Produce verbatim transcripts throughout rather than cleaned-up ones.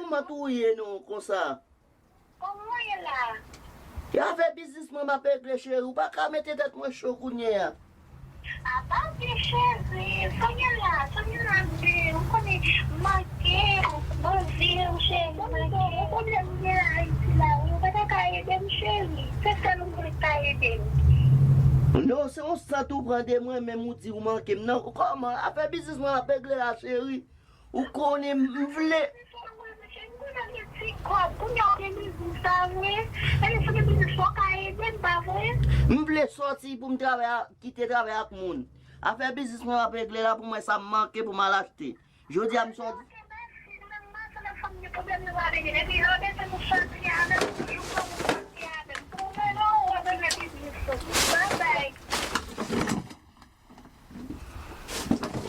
Kòman tou ye non konsa? Kòman w ye la? E afè biznis mwen m ap regle, cheri. Ou pa ka mete tèt mwen cho kounye a. Apa byen cheri, sa w gen la, sa w gen la byen, ou konnen manke, bon vi w cheri, manke. Bon pwoblèm m gen la Ayiti la wi, ou pa ta ka ede m cheri, se sèl ou mwen ka ede m. Non, se yon sant ou pran de mwen, menm ou di ou manke m. Non, kòman? Afè biznis mwen m ap regle la cheri. Ou konnen m vle. M vle sòti pou m travay a, kite travay ak moun. Afè biznis mwen ap regle la pou mwen sa m manke pou m al achte. Jodi a m sòti.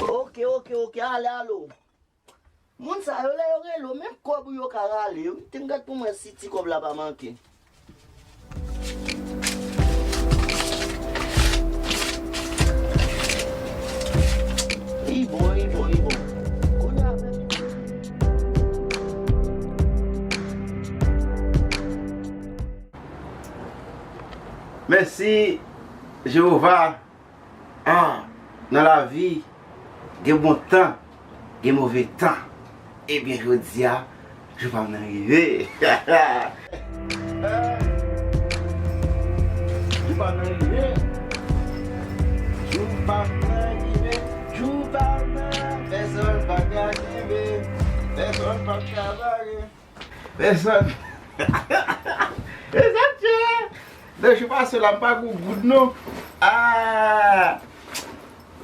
Ok, ok, ok, ale alo. Moun sa yo lè yo rele w, menm kòb ou yo ka rale wi. Te m gad pou mwen si ti kòb la pa manke. Li bon, li bon, li bon. Kounye a fè. Mèsi, Jewova. Ah, nan lavi, gen bon tan, gen move tan. Ebyen, jodi a, jou pa m nan rive. Jou pa m nan rive. Jou pa m nan rive. Jou pa m nan. Pèsonn pa ka kenbe. Pèsonn pa ka bare. Pèsonn. Mesye, nan jou pase la, m pa gougoud non. Ah!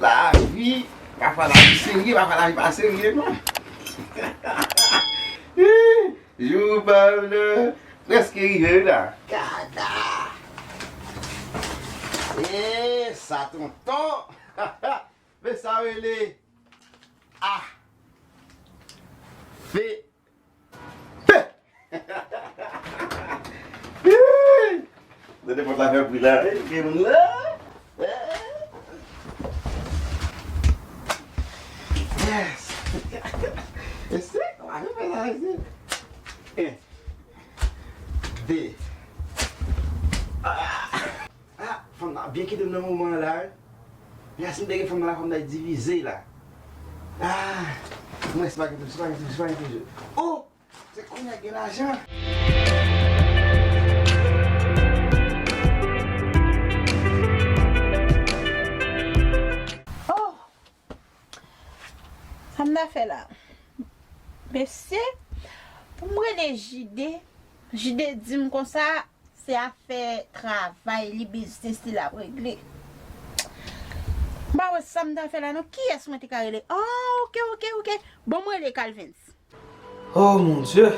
Lavi, pafwa lavi serye, pafwa lavi pa serye non. Jou pa m nan prèske rive wi la. Kaka! E sa tonton! Men sa rele A. Fe. Pe! Tande pòt la fè bri la, wi, gen moun la. Yes! Esi, w a fè la, esi. En. De. Ah! Ah, fanm nan ap byen kite m nan moman an la, wi. Men si m te gen fanm nan la, fanm nan divize la. Ah, mwen se pa gen toujou, se pa gen toujou, se pa gen toujou. Oh! Se kounye a gen lajan. Oh! Sa m ta fè la? Mesye, pou m rele Jide, Jide di m konsa, se afè travay li, biznis li l ap regle. M pa wè sa m ta fè la non. Kiyès mwen te ka rele? Ah, ok, ok, ok. Bon, m rele Calvins. Oh mon Dieu!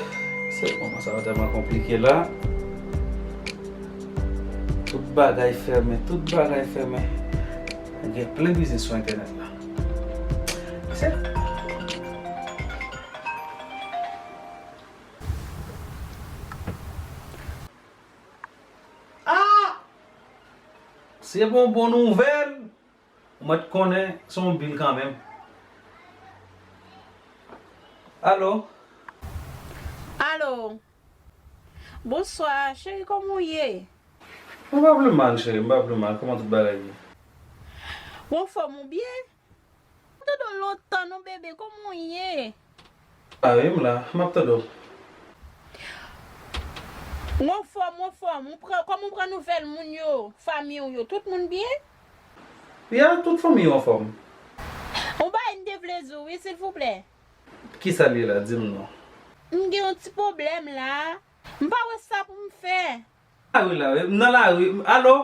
Se moman sa yo tèlman konplike la. Tout bagay fèmen, tout bagay fèmen. Gen plen biznis sou entènèt la. Se Ah! Se bon, bon nouvèl. Ou mèt konnen se yon bil kanmenm. Alo? Alo? Bonswa, cheri, kòman w ye? M pa pli mal, cheri, m pa pli mal. Kòman tout bagay ye? Ou anfòm ou byen? M tande w lontan non, bebe, kòman w ye? A wi, m la, m ap tande w. Ou anfòm, ou anfòm. Ou pran, kòman w pran nouvèl moun yo, fanmi w yo? Tout moun byen? Ya, tout fanmi yo anfòm. Yon bagay m te vle di w, wi, silvouplè. Kisa l ye la? Di m non. M gen yon ti pwoblèm la. M pa wè sa pou m fè. Lari la, wi. M nan lari. Alo?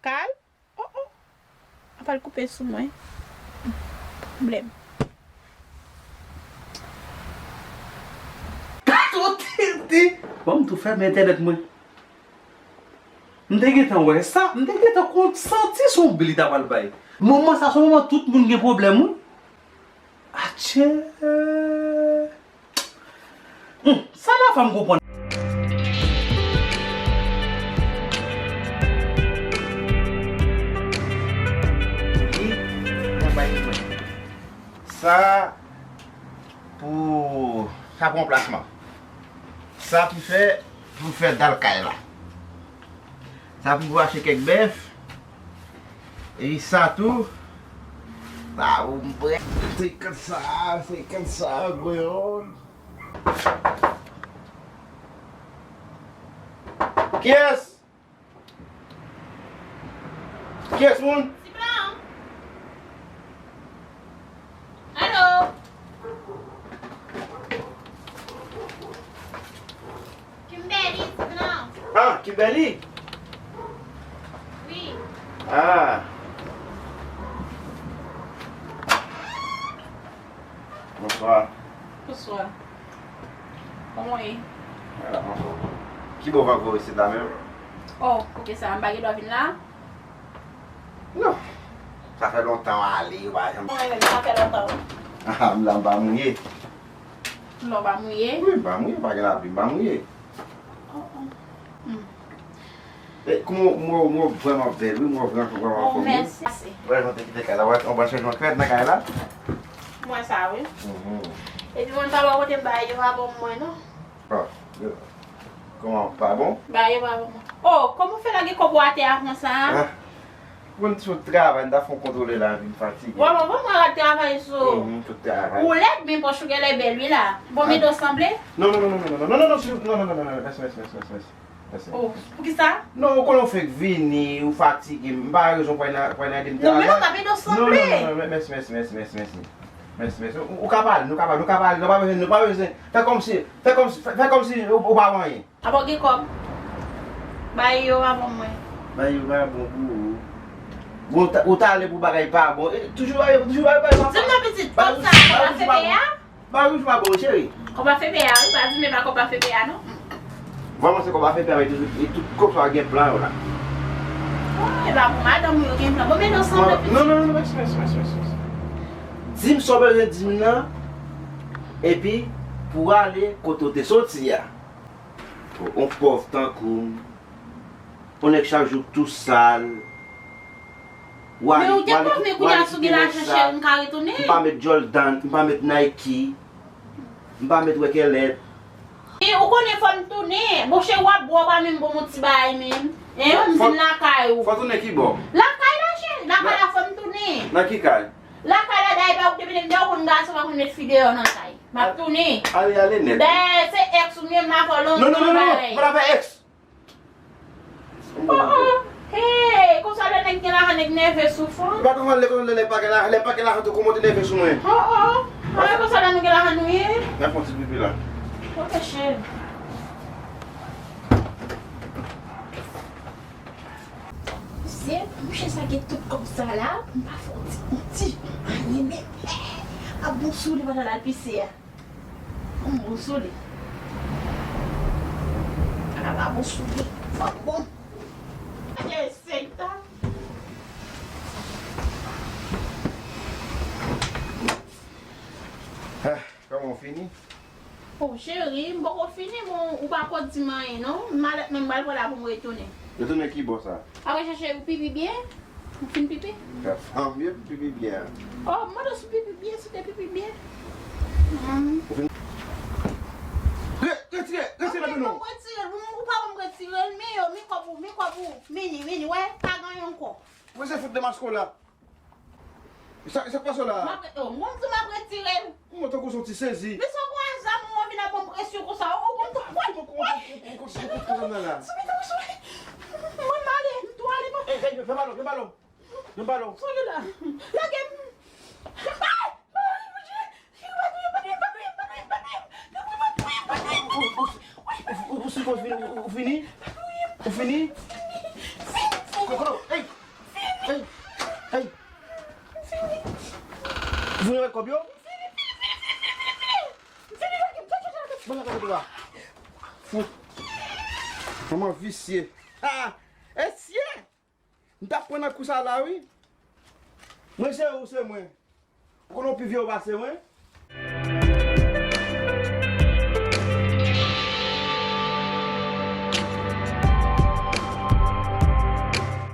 Kal? Oh, oh. Apa l koupe sou mwen. Pwoblèm. Tato tete! Bon, m tou fèmen entènèt mwen. M te gentan wè sa, m te gentan konn santi se yon bil li ta pral bay. Moman sa, se yon moman tout moun gen pwoblèm, wi. Atchè! Hum, sa la fè m konprann. Li nan bay mwen. Ranplasman. Sa pou fè, pou fè dal kay la. Sa pou achte kèk bèf. E sa tou. Sa pou m pran. Senkant sa, senkant sa, grenn. Kiyès? Kiyès moun? Ti blan. Alo. Kimberly, ti blan. Ah, Kimberly? Wi. Ah. Bonswa. Bonswa. Kòman w ye? Ala, anfòm. Ki bò w pa gwo isit la menm? Oh, poukisa m pa gen dwa vin la? Non. Sa fè lontan w ale, w pa janm. Mwen menm, sa fè lontan, wi. Ah, m la, m pa mouye. Non, w pa mouye? Wi, m pa mouye, m pa gen lapli, m pa mouye. Oh, oh. Hmm. E, kòman, mwen, mwen vrèman bèl, wi, mwen vrèman, vrèman anfòm, wi. Oh, mèsi. Vrèman te kite kay la, wè, yon bon chanjman k fèt nan kay la. Mwen sa, wi. Mhm. Epi mwen pa wè kote m bay yo a bon mwen, non. Ah, yo. Kòman, pa bon? Bay yo pa bon mwen. Oh, kòman w fè lage kòb ou atè a konsa? Ah. Mwen sot travay, m ta fè yon kontwole la, vin fatige. Bon, bon, bon, mwen al travay sou. Mhm, tout travay. Ou lèd, men pòch ou genlè bèl, wi, la. Bon, men do sanble? Non, non, non, mèsi, mèsi, mèsi, mèsi, mèsi. Mèsi. Oh, poukisa? Non, ou konnen w fenk vini, ou fatige. M pa gen rezon pou al nan, pou al nan ede m travay. Non, men non, m ap ede w sanble. Non, non, non, non, mèsi, mèsi, mèsi, mèsi, mèsi. Mèsi, mèsi. Ou, ou ka pale, nou ka pale, nou ka pale, nou pa bezwen, nou pa bezwen. Fè kòmsi, fè kòmsi, fè, fè kòmsi ou, ou pa wè anyen. Apa w gen kòb? Bay yo pa bon mwen. Bay yo pa bon pou ou. Bon, ou ta, ou ta ale pou bagay pa bon. E, toujou bay, toujou bay, bay pa. Di m non, pitit, kòb sa, kòb afè peye a? Bagay ou pa bon, cheri. Kòb afè peye a, wi, pa di m e pa kòb afè peye a, non. Vrèman, se kòb afè peye a, men tout, e tout kòb sa gen plan yo la. Oh, e pa pou madanm ou yo gen plan. Bon, men non, sanble, pitit. Non, non, non, mèsi, mèsi, mèsi, mèsi, mèsi. Di m sa w bezwen di m nan, epi pou w ale kote w te soti a. Yon pòv tankou m, yon nèg chak jou tou sal. Men ou te pòv, men kounye a si w gen lajan, cheri, m ka retounen. M pa met Jordan, m pa met Nike, m pa met Rocaille. E ou konnen fò m tounen. Bon, cheri, w ap bwè, w pa menm ban m yon ti bagay menm. Hein, m vin lakay ou. Fò tounen ki bò? Lakay la, cheri, lakay la fò m tounen. Nan ki kay? Lakay la, dayè, pa ou te mete m deyò, konn gason pa konn met fi deyò nan kay. M ap tounen. Ale, ale nèt. Dayè, se ex ou m ye, m la fè w lontan. Non, non, non, non, non, pa ta fè ex. Oh, oh. Hey, konsa lè nèg gen lajan, nèg nève sou fanm. Ou pa konprann lè, lè, lè pa gen lajan, lè pa gen lajan tou, kòman w te nève sou mwen? Oh, oh. Ah, konsa lè nou gen lajan nou ye. N ap fè yon ti pipi la. Ok, cheri. Mesye, mouche sa gen tout kòb sa la, m pa fè yon ti, yon ti, anyen menm. A bon sou li pandan l al pise a. Bon, bon sou li. Ala pa bon sou li. Fòk bon. Jesita. Ah, kòman w fini? Oh, cheri, m poko fini, bon, ou pa ko di m anyen, non. M malèt menm, m pral pran la pou m retounen. Retounen ki bò sa? Apre chèche ou pipi byen. Ou fin pipi? Gad fanm yo pipi byen. Oh, m mande w si w pipi byen, si w te pipi byen. Hmm. Ou fin... Re-, retire, retire nan men w. Ou pa ban m retire l, men yo, men kòb ou, men kòb ou. Vini, vini, wè, pa gen anyen ankò. Ou se fout de masko la. Sa, sa k pase w la? M ap re-, oh, mwen di m ap retire l. Mwen tankou son ti sezi. Men se yon gwo zam ou anvi nan ban m presyon konsa. Ou konn tou pwal. Ou konn, ou konn, ou konn, ou konn, ou konn zam nan la. Soubi, soubi, soubi. Mwen m ale, m tou ale, mwen. Ey, ey, fè balon, fè balon. Fè balon. Sa w gen la? Lage m. Ay! Ay, Bondye! Cheri, pa touye m, pa touye m, pa touye m, pa touye m, pa touye m, pa touye m, pa touye m, pa touye m, pa touye m. Ou, ou, ou, ou, ou fini? Ou, ou fini? Ou fini? Fini, fini. Kokono, ey! Ey! Ey! Ou vini avèk kòb yo? Bon, sa kote ou a? Fout. Manman visye. Ha! Esye! M t ap pran nan kou sa la, wi. Mwen se ou, se mwen. Ou konnen w pi vye w pase mwen?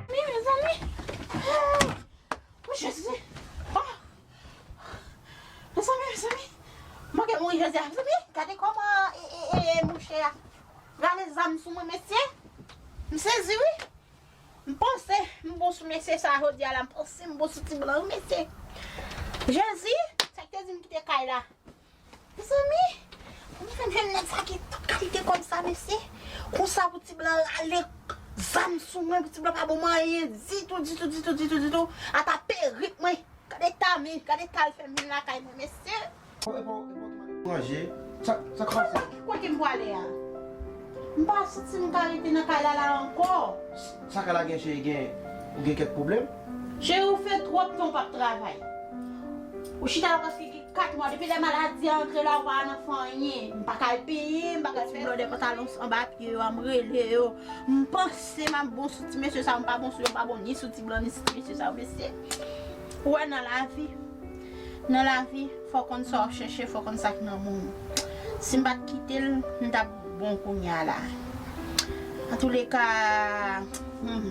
Mezanmi, mezanmi. Oh, Jezi. Oh. Mezanmi, mezanmi. Mwen gen mouri Jezi a, mezanmi. Gade kò. Zam sou mwen, mesye. M sezi, wi. M panse m bon sou mesye sa jodi a la. M panse m bon sou ti blan, wi, mesye. Jezi, sa k te di m kite kay la. Mezanmi, pou m fè menm nèg sa gen tout kalite kòb sa, mesye. Konsa pou ti blan rale zam sou mwen, pou ti blan pa ban m anyen ditou, ditou, ditou, ditou, ditou. Ata perik mwen. Gade ta men, gade ta l fè m vin lakay mwen, mesye. Ranje. Sa, sa k pase? Kote m pwale a? M pa santi m ka rete nan kay la la ankò. Sa kay la gen, cheri, gen, ou gen kèk pwoblèm? Cheri, ou fè twòp tan w p ap travay. Ou chita la prèske gen kat mwa. Depi lè maladi a antre la, ou pa nan fè anyen. M pa ka al penyen, m pa ka al fè blòdè pantalon anba pye yo a, m rele yo. M panse m ap bon sou ti mesye sa, m pa bon sou yo, m pa bon ni sou ti blan, ni sou ti mesye sa, mesye. Ou wè nan lavi, nan lavi, fò w konn sa w ap chèche, fò w konn sa k nan men w. Si m pa t kite l, m t ap bon kounye a la. Antouleka, hmm.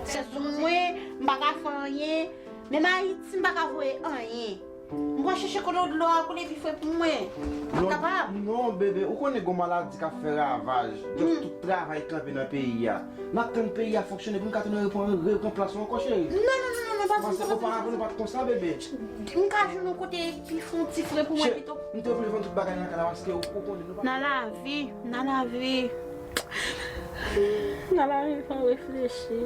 Se sou mwen, m pa ka fè anyen. Menm Ayiti, m pa ka voye anyen. M pral chèche kote dlo a koule pi fre pou mwen. M pa kapab. Non, bebe, ou konnen gon maladi k ap fè ravaj. Just tout travay kanpe nan peyi a. N ap tann peyi a fonksyone pou n ka tounen repran, repran plas nou ankò, cheri. Non, non, non, non, non, pa di sa, pa di sa. Paske oparavan nou pa t konsa, bebe. M ka jwenn yon kote pi fon ti fre pou mwen pito. M te vle vann tout bagay nan kay la paske ou, ou konnen nou pa. Nan lavi, nan lavi. Nan lavi, fò w reflechi.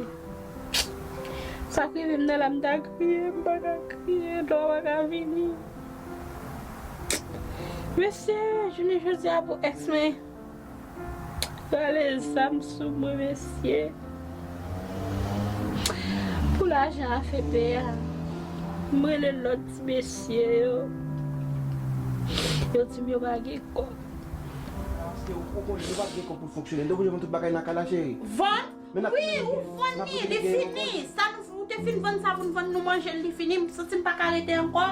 Sa k rive m nan la, m ta kriye, m pa ka kriye, dlo a pa ka vini. Mesye, jounen jodi a pou èks mwen rale zam sou mwen, mesye. Pou lajan a F P a, m rele lòt ti mesye yo. Yo di m yo pa gen kòb. Paske ou, ou konnen, nou pa t gen kòb pou fonksyone. Nou te oblije vann tout bagay nan kay la, cheri. Vann? Wi, ou vann li, li fini. Sa nou, ou te fin vann sa pou n vann nou manje l, li fini. M santi m pa ka rete ankò.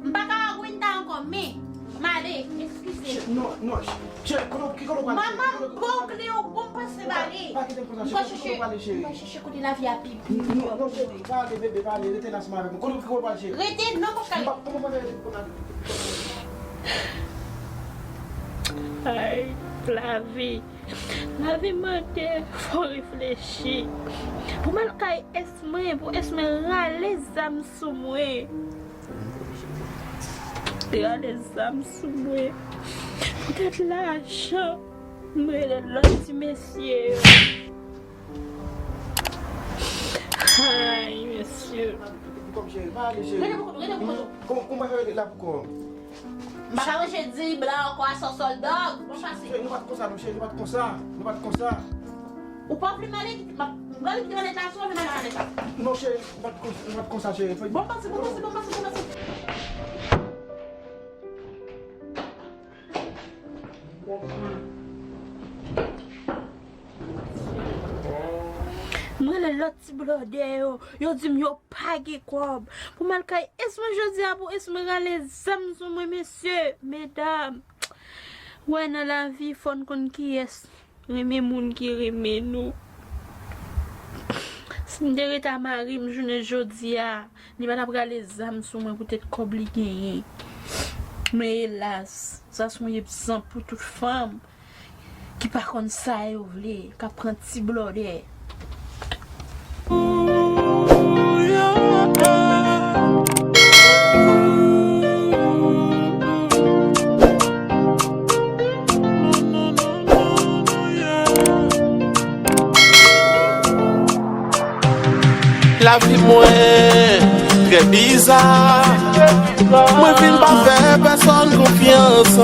M pa ka agwenta ankò, men m ale, eskize. Non, non, cheri, kote, ki kote w prale, cheri? Manman m bon kle yo, bon, m pase m ale. Pa kite m konsa, cheri, kote w prale, cheri? M pral chèche kote lavi a pi bon. Non, non, cheri, pa ale, bebe, pa ale, rete la ansanm avèk mwen. Kote, ki kote w prale, cheri? Rete, non, m p ap ka rete. Ay, lavi. Lavi mande fò w reflechi. Pou m al kay èks mwen, pou èks mwen rale zam sou mwen. Rale zam sou mwen. Poutèt lajan, m rele lòt ti mesye yo. Ay, mesye. Rete pou kont ou, rete pou kont ou. Kòman, kòman w ap fè la pou kò? M pa ka manje diri blan ankò a sòsòl dòg. Bon pase. Cheri, nou pa t konsa non, cheri, nou pa t konsa. Nou pa t konsa. Ou pa vle m ale, m ap, m prale kite malèt la, si w pa vle m ale malèt la. Non, cheri, nou pa t konsa, nou pa t konsa, cheri. Bon pase, bon pase, bon pase, bon pase. M rele lòt ti blòdè yo, yo di m yo pa gen kòb. Pou m al kay èks mwen jodi a, pou èks mwen rale zam sou mwen, mesye, medam. Wè, nan lavi, fò n konn kiyès renmen moun ki renmen nou. Si m te ret a mari m jounen jodi a, li pa t ap rale zam sou mwen poutèt kòb li genyen. Men elas, sa se yon egzanp pou tout fanm ki pa konn sa yo vle, k ap pran ti blòdè. Lavi mwen trè biza. Mwen vin pa fè pèsonn konfyans.